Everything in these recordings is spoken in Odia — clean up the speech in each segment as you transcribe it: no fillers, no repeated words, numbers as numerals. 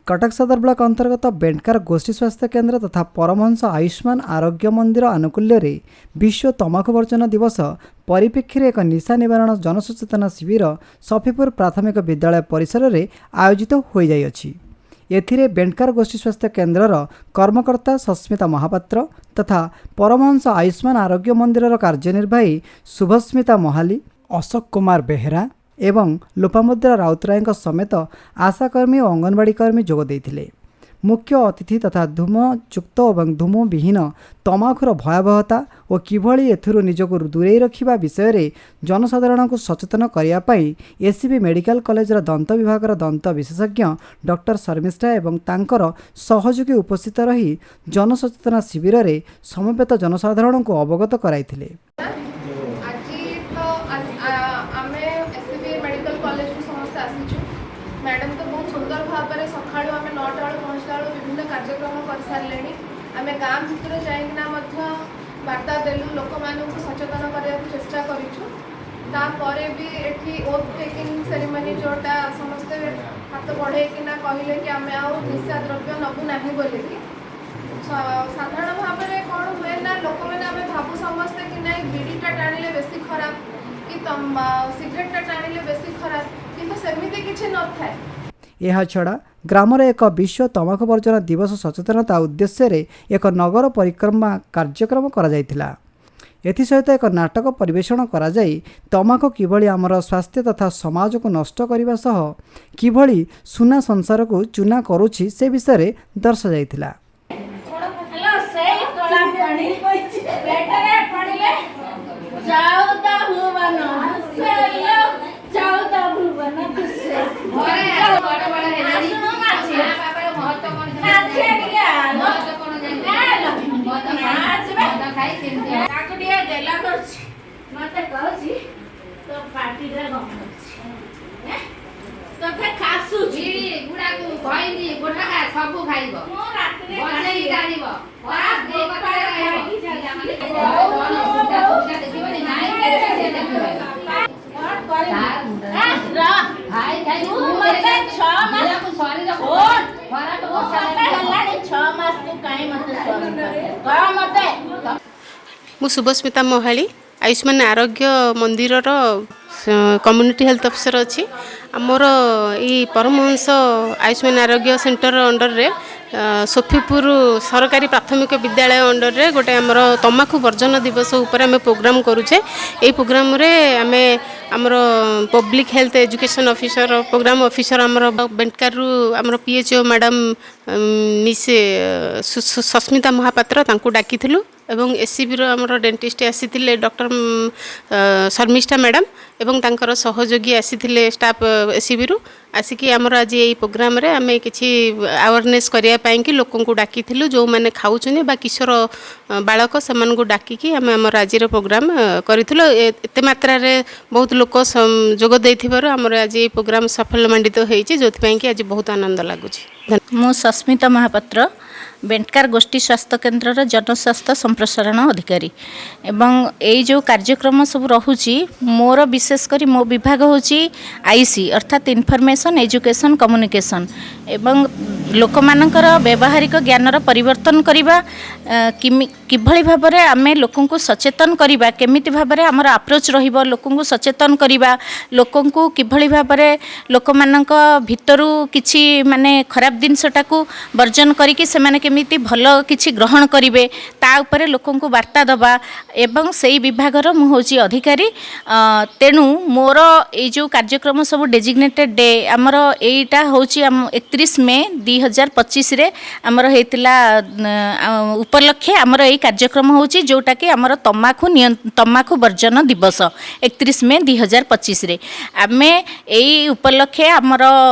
କଟକ ସଦର ବ୍ଲକ ଅନ୍ତର୍ଗତ ବେଣ୍ଟକାର ଗୋଷ୍ଠୀ ସ୍ୱାସ୍ଥ୍ୟ କେନ୍ଦ୍ର ତଥା ପରମହଂସ ଆୟୁଷ୍ମାନ ଆରୋଗ୍ୟ ମନ୍ଦିର ଆନୁକୂଲ୍ୟରେ ବିଶ୍ୱ ତମାଖୁ ବର୍ଜନ ଦିବସ ପରିପ୍ରେକ୍ଷୀରେ ଏକ ନିଶା ନିବାରଣ ଜନସଚେତନ ଶିବିର ସଫିପୁର ପ୍ରାଥମିକ ବିଦ୍ୟାଳୟ ପରିସରରେ ଆୟୋଜିତ ହୋଇଯାଇଅଛି। ଏଥିରେ ବେଣ୍ଟକାର ଗୋଷ୍ଠୀ ସ୍ୱାସ୍ଥ୍ୟ କେନ୍ଦ୍ରର କର୍ମକର୍ତ୍ତା ସସ୍ମିତା ମହାପାତ୍ର ତଥା ପରମହଂସ ଆୟୁଷ୍ମାନ ଆରୋଗ୍ୟ ମନ୍ଦିରର କାର୍ଯ୍ୟନିର୍ବାହୀ ଶୁଭସ୍ମିତା ମହାଲି, ଅଶୋକ କୁମାର ବେହେରା ଏବଂ ଲୋପାମୁଦ୍ରା ରାଉତରାୟଙ୍କ ସମେତ ଆଶାକର୍ମୀ ଓ ଅଙ୍ଗନବାଡ଼ି କର୍ମୀ ଯୋଗ ଦେଇଥିଲେ। ମୁଖ୍ୟ ଅତିଥି ତଥା ଧୂମଯୁକ୍ତ ଏବଂ ଧୂମବିହୀନ ତମାଖୁର ଭୟାବହତା ଓ କିଭଳି ଏଥିରୁ ନିଜକୁ ଦୂରେଇ ରଖିବା ବିଷୟରେ ଜନସାଧାରଣଙ୍କୁ ସଚେତନ କରିବା ପାଇଁ ଏସ୍ସିବି ମେଡିକାଲ କଲେଜର ଦନ୍ତ ବିଭାଗର ଦନ୍ତ ବିଶେଷଜ୍ଞ ଡକ୍ଟର ଶର୍ମିଷ୍ଠା ଏବଂ ତାଙ୍କର ସହଯୋଗୀ ଉପସ୍ଥିତ ରହି ଜନସଚେତନ ଶିବିରରେ ସମବେତ ଜନସାଧାରଣଙ୍କୁ ଅବଗତ କରାଇଥିଲେ। ଆଜି ତ ଆମେ ଏସ୍ସିବି ମେଡ଼ିକାଲ କଲେଜରୁ ସମସ୍ତେ ଆସିଛୁ। ମ୍ୟାଡ଼ାମ୍ ତ ବହୁତ ସୁନ୍ଦର ଭାବରେ ସକାଳୁ ଆମେ 9ଟା ବେଳୁ ପହଞ୍ଚିଲା ବେଳୁ ବିଭିନ୍ନ କାର୍ଯ୍ୟକ୍ରମ କରିସାରିଲେଣି। ଆମେ ଗାଁ ଭିତରେ ଯାଇକିନା ମଧ୍ୟ ବାର୍ତ୍ତା ଦେଲୁ, ଲୋକମାନଙ୍କୁ ସଚେତନ କରିବାକୁ ଚେଷ୍ଟା କରିଛୁ। ତାପରେ ବି ଏଠି ଓଥ୍ ଟେକିଂ ସେରିମନି, ଯେଉଁଟା ସମସ୍ତେ ହାତ ବଢ଼େଇକିନା କହିଲେ କି ଆମେ ଆଉ ନିଶା ଦ୍ରବ୍ୟ ନେବୁ ନାହିଁ ବୋଲିକି। ସାଧାରଣ ଭାବରେ କ'ଣ ହୁଏ ନା, ଲୋକମାନେ ଆମେ ଭାବୁ ସମସ୍ତେ କି ନାଇଁ, ବିଡ଼ିଟା ଟାଣିଲେ ବେଶୀ ଖରାପ କି ସିଗାରେଟଟା ଟାଣିଲେ ବେଶୀ ଖରାପ, କିନ୍ତୁ ସେମିତି କିଛି ନଥାଏ। ଏହାଛଡ଼ା ଗ୍ରାମରେ ଏକ ବିଶ୍ୱ ତମାଖୁ ବର୍ଜନ ଦିବସ ସଚେତନତା ଉଦ୍ଦେଶ୍ୟରେ ଏକ ନଗର ପରିକ୍ରମା କାର୍ଯ୍ୟକ୍ରମ କରାଯାଇଥିଲା। ଏଥିସହିତ ଏକ ନାଟକ ପରିବେଷଣ କରାଯାଇ ତମାଖୁ କିଭଳି ଆମର ସ୍ୱାସ୍ଥ୍ୟ ତଥା ସମାଜକୁ ନଷ୍ଟ କରିବା ସହ କିଭଳି ସୁନା ସଂସାରକୁ ଚୁନା କରୁଛି, ସେ ବିଷୟରେ ଦର୍ଶାଯାଇଥିଲା। ହ୍ୟାଲୋ, ସେଇ କଳା ପାଣି ପେଟରେ ପଡ଼ିଲେ 14 ଭୁବନ ଦୁଶେଲୋ, 14 ଭୁବନ ଦୁଶେ। ଆସୁନୁ ନାଚି, ନାଚିଆ ଟିକେ ଆଲୋ। ଆଲୋ, ନାଚିବା। ତାକୁ ଟିକେ ଗେଲା କରୁଛି, ମତେ କହୁଛି ତୋ ପାଟିରେ ଗନ୍ଧଉଛି, ତୋତେ ଖାସୁଛି। ବିଡ଼ି, ଗୁଡାକୁ, ଖଇନି, ଗୋଟକା ସବୁ ଖାଇବ। ମୁଁ ରାତିରେ ବଜେଇ ଟାଣିବ। ତା ଗୋପାଳ ଖାଇକି ଚାଲିଛି। ଦେଖିବନି ନାଇଁ, କିଛି ଦେଖିବନି। କଣ କରିବି? ରହ। ଖାଇ ଖାଇ ତୁ ମତେ 6 ମାସ ଶରୀର ଶୁଣ, ଖରାପ। ତୁ ମତେ ହେଲାଣି 6 ମାସ, ତୁ କାହିଁ ମତେ ସ୍ୱାମୀ କହ ମତେ। ମୁଁ ଶୁଭସ୍ମିତା ମହାଳି, ଆୟୁଷ୍ମାନ ଆରୋଗ୍ୟ ମନ୍ଦିରର କମ୍ୟୁନିଟି ହେଲ୍ଥ ଅଫିସର ଅଛି। ଆମର ଏଇ ପରମହଂସ ଆୟୁଷ୍ମାନ ଆରୋଗ୍ୟ ସେଣ୍ଟର ଅଣ୍ଡରରେ ସୋଫିପୁର ସରକାରୀ ପ୍ରାଥମିକ ବିଦ୍ୟାଳୟ ଅଣ୍ଡରରେ ଗୋଟେ ଆମର ତମାଖୁ ବର୍ଜନ ଦିବସ ଉପରେ ଆମେ ପ୍ରୋଗ୍ରାମ କରୁଛେ। ଏଇ ପ୍ରୋଗ୍ରାମରେ ଆମେ ଆମର public health education officer, program officer, ଆମର ବେଣ୍ଟକାରରୁ ଆମର PHO madam miss Susmita Mohapatra, ତାଙ୍କୁ ଡାକିଥିଲୁ ଏବଂ ଏସ୍ସିବିର ଆମର ଡେଣ୍ଟିଷ୍ଟ ଆସିଥିଲେ ଡକ୍ଟର ଶର୍ମିଷ୍ଠା ମ୍ୟାଡ଼ାମ୍ ଏବଂ ତାଙ୍କର ସହଯୋଗୀ ଆସିଥିଲେ ଷ୍ଟାଫ୍ ଏସ୍ସିବିରୁ। ଆସିକି ଆମର ଆଜି ଏଇ ପ୍ରୋଗ୍ରାମରେ ଆମେ କିଛି ଆୱାରନେସ୍ କରିବା ପାଇଁକି ଲୋକଙ୍କୁ ଡାକିଥିଲୁ। ଯେଉଁମାନେ ଖାଉଛନ୍ତି ବା କିଶୋର ବାଳକ, ସେମାନଙ୍କୁ ଡାକିକି ଆମେ ଆମର ଆଜିର ପ୍ରୋଗ୍ରାମ କରିଥିଲୁ। ଏତେ ମାତ୍ରାରେ ବହୁତ ଲୋକ ଯୋଗ ଦେଇଥିବାରୁ ଆମର ଆଜି ଏଇ ପ୍ରୋଗ୍ରାମ ସାଫଲ୍ୟମଣ୍ଡିତ ହେଇଛି, ଯେଉଁଥିପାଇଁ କି ଆଜି ବହୁତ ଆନନ୍ଦ ଲାଗୁଛି। ମୁଁ ସସ୍ମିତା ମହାପାତ୍ର, ବେଣ୍ଟକାର ଗୋଷ୍ଠୀ ସ୍ୱାସ୍ଥ୍ୟ କେନ୍ଦ୍ରର ଜନସ୍ୱାସ୍ଥ୍ୟ ସମ୍ପ୍ରସାରଣ ଅଧିକାରୀ ଏବଂ ଏଇ ଯେଉଁ କାର୍ଯ୍ୟକ୍ରମ ସବୁ ରହୁଛି, ମୋର ବିଶେଷ କରି ମୋ ବିଭାଗ ହେଉଛି ଆଇସି, ଅର୍ଥାତ୍ ଇନଫର୍ମେସନ୍ ଏଜୁକେସନ୍ କମ୍ୟୁନିକେସନ୍ ଏବଂ ଲୋକମାନଙ୍କର ବ୍ୟବହାରିକ ଜ୍ଞାନର ପରିବର୍ତ୍ତନ କରିବା, କିଭଳି ଭାବରେ ଆମେ ଲୋକଙ୍କୁ ସଚେତନ କରିବା, କେମିତି ଭାବରେ ଆମର ଆପ୍ରୋଚ୍ ରହିବ, ଲୋକଙ୍କୁ ସଚେତନ କରିବା, ଲୋକଙ୍କୁ କିଭଳି ଭାବରେ ଲୋକମାନଙ୍କ ଭିତରୁ କିଛି ମାନେ ଖରାପ ଜିନିଷଟାକୁ ବର୍ଜନ କରିକି ସେମାନେ କେମିତି ଭଲ କିଛି ଗ୍ରହଣ କରିବେ, ତା ଉପରେ ଲୋକଙ୍କୁ ବାର୍ତ୍ତା ଦେବା ଏବଂ ସେଇ ବିଭାଗର ମୁଁ ହେଉଛି ଅଧିକାରୀ। ତେଣୁ ମୋର ଏଇ ଯେଉଁ କାର୍ଯ୍ୟକ୍ରମ ସବୁ ଡେଜିଗ୍ନେଟେଡ୍ ଡେ ଆମର ଏଇଟା ହେଉଛି ଆମ 31 ମେ 2025ରେ ଆମର ହେଇଥିଲା ଉପଲକ୍ଷେ ଆମର ଏଇ କାର୍ଯ୍ୟକ୍ରମ ହେଉଛି, ଯେଉଁଟାକି ଆମର ତମାଖୁ ବର୍ଜନ ଦିବସ 31 ମେ 2025ରେ। ଆମେ ଏଇ ଉପଲକ୍ଷେ ଆମର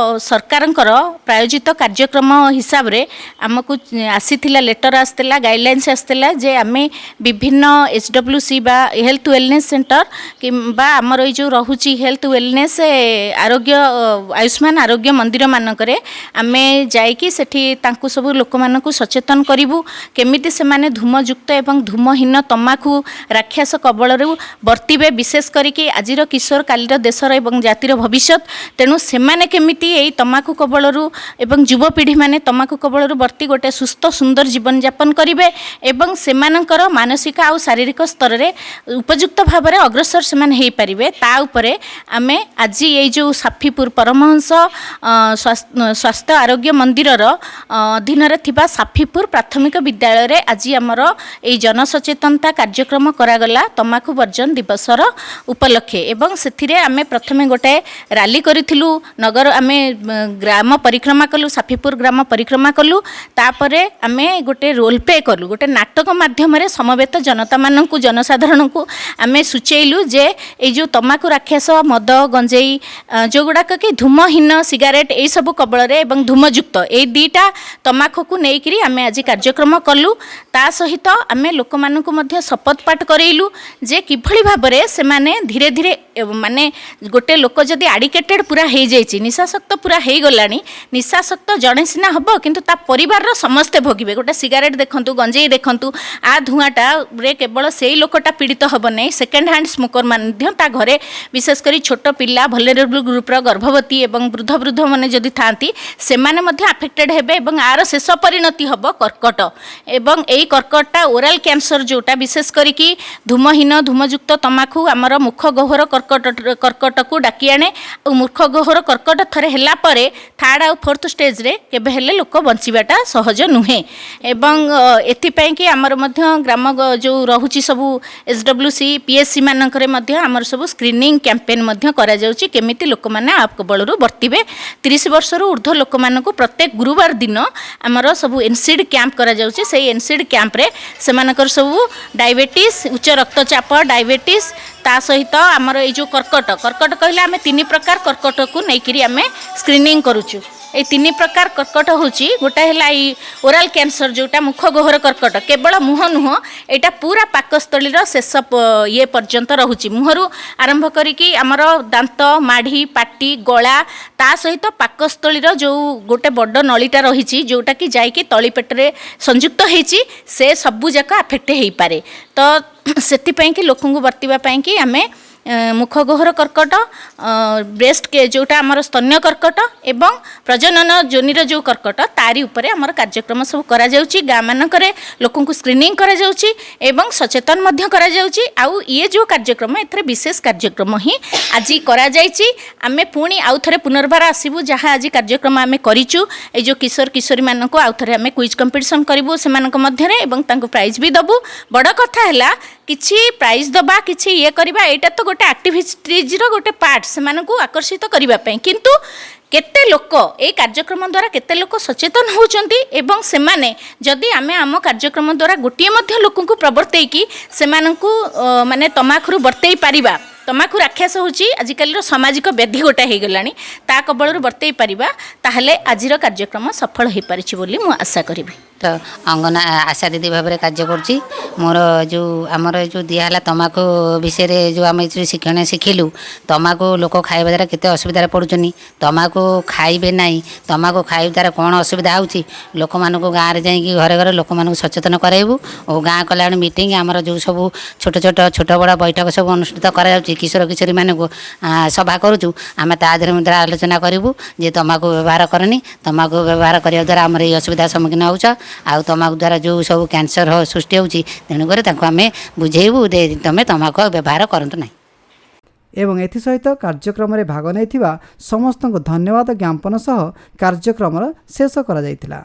ସରକାରଙ୍କର ପ୍ରାୟୋଜିତ କାର୍ଯ୍ୟକ୍ରମ ହିସାବରେ ଆମକୁ ଆସିଥିଲା, ଲେଟର ଆସିଥିଲା, ଗାଇଡ଼ଲାଇନ୍ସ ଆସିଥିଲା ଯେ ଆମେ ବିଭିନ୍ନ ଏଚ୍ ଡବ୍ଲ୍ୟୁ ସି ବା ହେଲ୍ଥ ୱେଲନେସ୍ ସେଣ୍ଟର କିମ୍ବା ଆମର ଏଇ ଯେଉଁ ରହୁଛି ହେଲ୍ଥ ୱେଲନେସ୍ ଆରୋଗ୍ୟ ଆୟୁଷ୍ମାନ ଆରୋଗ୍ୟ ମନ୍ଦିରମାନଙ୍କରେ ଆମେ ଯାଇକି ସେଠି ତାଙ୍କୁ ସବୁ ଲୋକମାନଙ୍କୁ ସଚେତନ କରିବୁ, କେମିତି ସେମାନେ ଧୂମଯୁକ୍ତ ଏବଂ ଧୂମହୀନ ତମାଖୁ ରାକ୍ଷସ କବଳରୁ ବର୍ତ୍ତିବେ। ବିଶେଷ କରିକି ଆଜିର କିଶୋର କାଲିର ଦେଶର ଏବଂ ଜାତିର ଭବିଷ୍ୟତ। ତେଣୁ ସେମାନେ କେମିତି ଏଇ ତମାଖୁ କବଳରୁ ଏବଂ ଯୁବପିଢ଼ିମାନେ ତମାଖୁ କବଳରୁ ବର୍ତ୍ତି ଗୋଟେ ସୁସ୍ଥ ସୁନ୍ଦର ଜୀବନଯାପନ କରିବେ ଏବଂ ସେମାନଙ୍କର ମାନସିକ ଆଉ ଶାରୀରିକ ସ୍ତରରେ ଉପଯୁକ୍ତ ଭାବରେ ଅଗ୍ରସର ସେମାନେ ହେଇପାରିବେ, ତା ଉପରେ ଆମେ ଆଜି ଏଇ ଯେଉଁ ସାଫିପୁର ପରମହଂସ ସ୍ୱାସ୍ଥ୍ୟ ଆରୋଗ୍ୟ ମନ୍ଦିରର ଅଧୀନରେ ଥିବା ସାଫିପୁର ପ୍ରାଥମିକ ବିଦ୍ୟାଳୟରେ ଆଜି ଆମର ଏଇ ଜନସଚେତନତା କାର୍ଯ୍ୟକ୍ରମ କରାଗଲା ତମାଖୁ ବର୍ଜନ ଦିବସର ଉପଲକ୍ଷେ। ଏବଂ ସେଥିରେ ଆମେ ପ୍ରଥମେ ଗୋଟେ ରାଲି କରିଥିଲୁ, ନଗର ଆମେ ଗ୍ରାମ ପରିକ୍ରମା କଲୁ, ସାଫିପୁର ଗ୍ରାମ ପରିକ୍ରମା କଲୁ। ତାପରେ ଆମେ ଗୋଟେ ରୋଲ୍ ପ୍ଲେ କଲୁ, ଗୋଟେ ନାଟକ ମାଧ୍ୟମରେ ସମବେତ ଜନତାମାନଙ୍କୁ, ଜନସାଧାରଣଙ୍କୁ ଆମେ ସୂଚେଇଲୁ ଯେ ଏଇ ଯେଉଁ ତମାଖୁ ରାକ୍ଷସ, ମଦ, ଗଞ୍ଜେଇ, ଯେଉଁଗୁଡ଼ାକ କି ଧୂମହୀନ ସିଗାରେଟ୍, ଏଇସବୁ କବଳରେ ଏବଂ ଧୂମଯୁକ୍ତ ଏଇ ଦୁଇଟା ତମାଖୁକୁ ନେଇକରି ଆମେ ଆଜି କାର୍ଯ୍ୟକ୍ରମ କଲୁ। ତା ସହିତ ଆମେ ଲୋକମାନଙ୍କୁ ମଧ୍ୟ ଶପଥ ପାଠ କରେଇଲୁ ଯେ କିଭଳି ଭାବରେ ସେମାନେ ଧୀରେ ଧୀରେ ମାନେ ଗୋଟେ ଲୋକ ଯଦି ଆଡ଼ିକେଟେଡ଼ ପୁରା ହେଇଯାଇଛି, ନିଶାସକ୍ତ ପୁରା ହେଇଗଲାଣି, ନିଶାସକ୍ତ ଜଣେ ସିନା ହେବ, କିନ୍ତୁ ତା ପରିବାରର ସମସ୍ତେ ଭୋଗିବେ। ଗୋଟେ ସିଗାରେଟ୍ ଦେଖନ୍ତୁ, ଗଞ୍ଜେଇ ଦେଖନ୍ତୁ, ଆ ଧୂଆଁଟାରେ କେବଳ ସେଇ ଲୋକଟା ପୀଡ଼ିତ ହେବ ନାହିଁ, ସେକେଣ୍ଡ ହ୍ୟାଣ୍ଡ ସ୍ମୋକର ମଧ୍ୟ ତା ଘରେ, ବିଶେଷ କରି ଛୋଟ ପିଲା, ଭଲନେରେବଲ୍ ଗ୍ରୁପ୍ର, ଗର୍ଭବତୀ ଏବଂ ବୃଦ୍ଧ ବୃଦ୍ଧମାନେ ଯଦି ଥାଆନ୍ତି, ସେମାନେ ମଧ୍ୟ ଆଫେକ୍ଟେଡ଼ ହେବେ ଏବଂ ଆର ଶେଷ ପରିଣତି ହେବ କର୍କଟ। ଏବଂ ଏଇ କର୍କଟଟା ଓରାଲ କ୍ୟାନ୍ସର, ଯେଉଁଟା ବିଶେଷ କରିକି ଧୂମହୀନ ଧୂମଯୁକ୍ତ ତମାଖୁ ଆମର ମୁଖ ଗହ୍ୱର କର୍କଟକୁ ଡାକି ଆଣେ। ଆଉ ମୁଖ ଗହ୍ୱର କର୍କଟ ଥରେ ହେଲା ପରେ ଥାର୍ଡ଼ ଆଉ ଫୋର୍ଥ ଷ୍ଟେଜ୍ରେ କେବେ ହେଲେ ଲୋକ ବଞ୍ଚିବାଟା ସହଜ ନୁହେଁ। ଏବଂ ଏଥିପାଇଁ କି ଆମର ମଧ୍ୟ ଗ୍ରାମ ଯେଉଁ ରହୁଛି ସବୁ SWC, PSC ମାନଙ୍କରେ ମଧ୍ୟ ଆମର ସବୁ ସ୍କ୍ରିନିଂ କ୍ୟାମ୍ପେନ୍ ମଧ୍ୟ କରାଯାଉଛି, କେମିତି ଲୋକମାନେ ଆ କବଳରୁ ବର୍ତ୍ତିବେ। 30 ବର୍ଷରୁ ଉର୍ଦ୍ଧ୍ୱ ଲୋକମାନଙ୍କୁ ପ୍ରତ୍ୟେକ ଗୁରୁବାର ଦିନ ଆମର ସବୁ ଏନ୍ସିଡି କ୍ୟାମ୍ପ କରାଯାଉଛି। ସେଇ ଏନ୍ସିଡି କ୍ୟାମ୍ପରେ ସେମାନଙ୍କର ସବୁ ଡାଇବେଟିସ୍, ଉଚ୍ଚ ରକ୍ତଚାପ, ଡାଇବେଟିସ୍, ତା ସହିତ ଆମର ଏଇ ଯେଉଁ କର୍କଟ, କର୍କଟ କହିଲେ ଆମେ ତିନି ପ୍ରକାର କର୍କଟକୁ ନେଇକରି ଆମେ ସ୍କ୍ରିନିଂ କରୁଛୁ। ଏଇ ତିନି ପ୍ରକାର କର୍କଟ ହେଉଛି, ଗୋଟେ ହେଲା ଏଇ ଓରାଲ କ୍ୟାନ୍ସର, ଯେଉଁଟା ମୁଖ ଗହ୍ୱର କର୍କଟ। କେବଳ ମୁହଁ ନୁହଁ, ଏଇଟା ପୁରା ପାକସ୍ଥଳୀର ଶେଷ ଇଏ ପର୍ଯ୍ୟନ୍ତ ରହୁଛି। ମୁହଁରୁ ଆରମ୍ଭ କରିକି ଆମର ଦାନ୍ତ, ମାଢ଼ି, ପାଟି, ଗଳା, ତା ସହିତ ପାକସ୍ଥଳୀର ଯେଉଁ ଗୋଟେ ବଡ଼ ନଳୀଟା ରହିଛି, ଯେଉଁଟାକି ଯାଇକି ତଳି ପେଟରେ ସଂଯୁକ୍ତ ହେଇଛି, ସେ ସବୁ ଯାକ ଆଫେକ୍ଟ ହେଇପାରେ। ତ ସେଥିପାଇଁ କି ଲୋକଙ୍କୁ ବର୍ତ୍ତିବା ପାଇଁକି ଆମେ ମୁଖ ଗହ୍ୱର କର୍କଟ, ବ୍ରେଷ୍ଟ ଯେଉଁଟା ଆମର ସ୍ତନ୍ୟ କର୍କଟ ଏବଂ ପ୍ରଜନନ ଯୋନିର ଯେଉଁ କର୍କଟ, ତାରି ଉପରେ ଆମର କାର୍ଯ୍ୟକ୍ରମ ସବୁ କରାଯାଉଛି। ଗାଁମାନଙ୍କରେ ଲୋକଙ୍କୁ ସ୍କ୍ରିନିଂ କରାଯାଉଛି ଏବଂ ସଚେତନ ମଧ୍ୟ କରାଯାଉଛି। ଆଉ ଇଏ ଯେଉଁ କାର୍ଯ୍ୟକ୍ରମ, ଏଥିରେ ବିଶେଷ କାର୍ଯ୍ୟକ୍ରମ ହିଁ ଆଜି କରାଯାଇଛି। ଆମେ ପୁଣି ଆଉ ଥରେ ପୁନର୍ବାର ଆସିବୁ। ଯାହା ଆଜି କାର୍ଯ୍ୟକ୍ରମ ଆମେ କରିଛୁ, ଏଇ ଯେଉଁ କିଶୋର କିଶୋରୀମାନଙ୍କୁ ଆଉ ଥରେ ଆମେ କୁଇଜ୍ କମ୍ପିଟିସନ୍ କରିବୁ ସେମାନଙ୍କ ମଧ୍ୟରେ ଏବଂ ତାଙ୍କୁ ପ୍ରାଇଜ୍ ବି ଦେବୁ। ବଡ଼ କଥା ହେଲା, କିଛି ପ୍ରାଇଜ୍ ଦେବା, କିଛି ଇଏ କରିବା, ଏଇଟା ତ ଗୋଟେ ଆକ୍ଟିଭିଟିଜ୍ର ଗୋଟେ ପାର୍ଟ ସେମାନଙ୍କୁ ଆକର୍ଷିତ କରିବା ପାଇଁ। କିନ୍ତୁ କେତେ ଲୋକ ଏଇ କାର୍ଯ୍ୟକ୍ରମ ଦ୍ୱାରା, କେତେ ଲୋକ ସଚେତନ ହେଉଛନ୍ତି ଏବଂ ସେମାନେ ଯଦି ଆମେ ଆମ କାର୍ଯ୍ୟକ୍ରମ ଦ୍ୱାରା ଗୋଟିଏ ମଧ୍ୟ ଲୋକଙ୍କୁ ପ୍ରବର୍ତ୍ତେଇକି ସେମାନଙ୍କୁ ମାନେ ତମାଖୁରୁ ବର୍ତ୍ତେଇ ପାରିବା, ତମାଖୁ ରାକ୍ଷସ ହେଉଛି ଆଜିକାଲିର ସାମାଜିକ ବ୍ୟାଧି ଗୋଟେ ହେଇଗଲାଣି, ତା କବଳରୁ ବର୍ତ୍ତେଇ ପାରିବା, ତାହେଲେ ଆଜିର କାର୍ଯ୍ୟକ୍ରମ ସଫଳ ହୋଇପାରିଛି ବୋଲି ମୁଁ ଆଶା କରିବି। ତ ଅଙ୍ଗନା ଆଶା ଦିଦି ଭାବରେ କାର୍ଯ୍ୟ କରୁଛି। ମୋର ଯେଉଁ ଆମର ଯେଉଁ ଦିଆହେଲା ତମାଖୁ ବିଷୟରେ, ଯେଉଁ ଆମେ ଯେଉଁ ଶିକ୍ଷଣ ଶିଖିଲୁ, ତମାଖୁ ଲୋକ ଖାଇବା ଦ୍ୱାରା କେତେ ଅସୁବିଧାରେ ପଡ଼ୁଛନ୍ତି, ତମାଖୁ ଖାଇବେ ନାହିଁ, ତମାଖୁ ଖାଇବା ଦ୍ୱାରା କ'ଣ ଅସୁବିଧା ହେଉଛି, ଲୋକମାନଙ୍କୁ ଗାଁରେ ଯାଇକି ଘରେ ଘରେ ଲୋକମାନଙ୍କୁ ସଚେତନ କରାଇବୁ। ଓ ଗାଁ କଲ୍ୟାଣ ମିଟିଂ, ଆମର ଯେଉଁ ସବୁ ଛୋଟ ଛୋଟ ଛୋଟ ବଡ଼ ବୈଠକ ସବୁ ଅନୁଷ୍ଠିତ କରାଯାଉଛି, କିଶୋର କିଶୋରୀମାନଙ୍କୁ ସଭା କରୁଛୁ, ଆମେ ତା ଦେହରେ ମଧ୍ୟ ଆଲୋଚନା କରିବୁ ଯେ ତମାଖୁ ବ୍ୟବହାର କରନି, ତମାଖୁ ବ୍ୟବହାର କରିବା ଦ୍ୱାରା ଆମର ଏଇ ଅସୁବିଧା ସମ୍ମୁଖୀନ ହେଉଛ, ଆଉ ତମାଖୁ ଦ୍ୱାରା ଯେଉଁ ସବୁ କ୍ୟାନ୍ସର ସୃଷ୍ଟି ହେଉଛି, ତେଣୁକରି ତାଙ୍କୁ ଆମେ ବୁଝେଇବୁ ଯେ ତୁମେ ତମାଖୁ ଆଉ ବ୍ୟବହାର କରନ୍ତୁ ନାହିଁ। ଏବଂ ଏଥିସହିତ କାର୍ଯ୍ୟକ୍ରମରେ ଭାଗ ନେଇଥିବା ସମସ୍ତଙ୍କୁ ଧନ୍ୟବାଦ ଜ୍ଞାପନ ସହ କାର୍ଯ୍ୟକ୍ରମର ଶେଷ କରାଯାଇଥିଲା।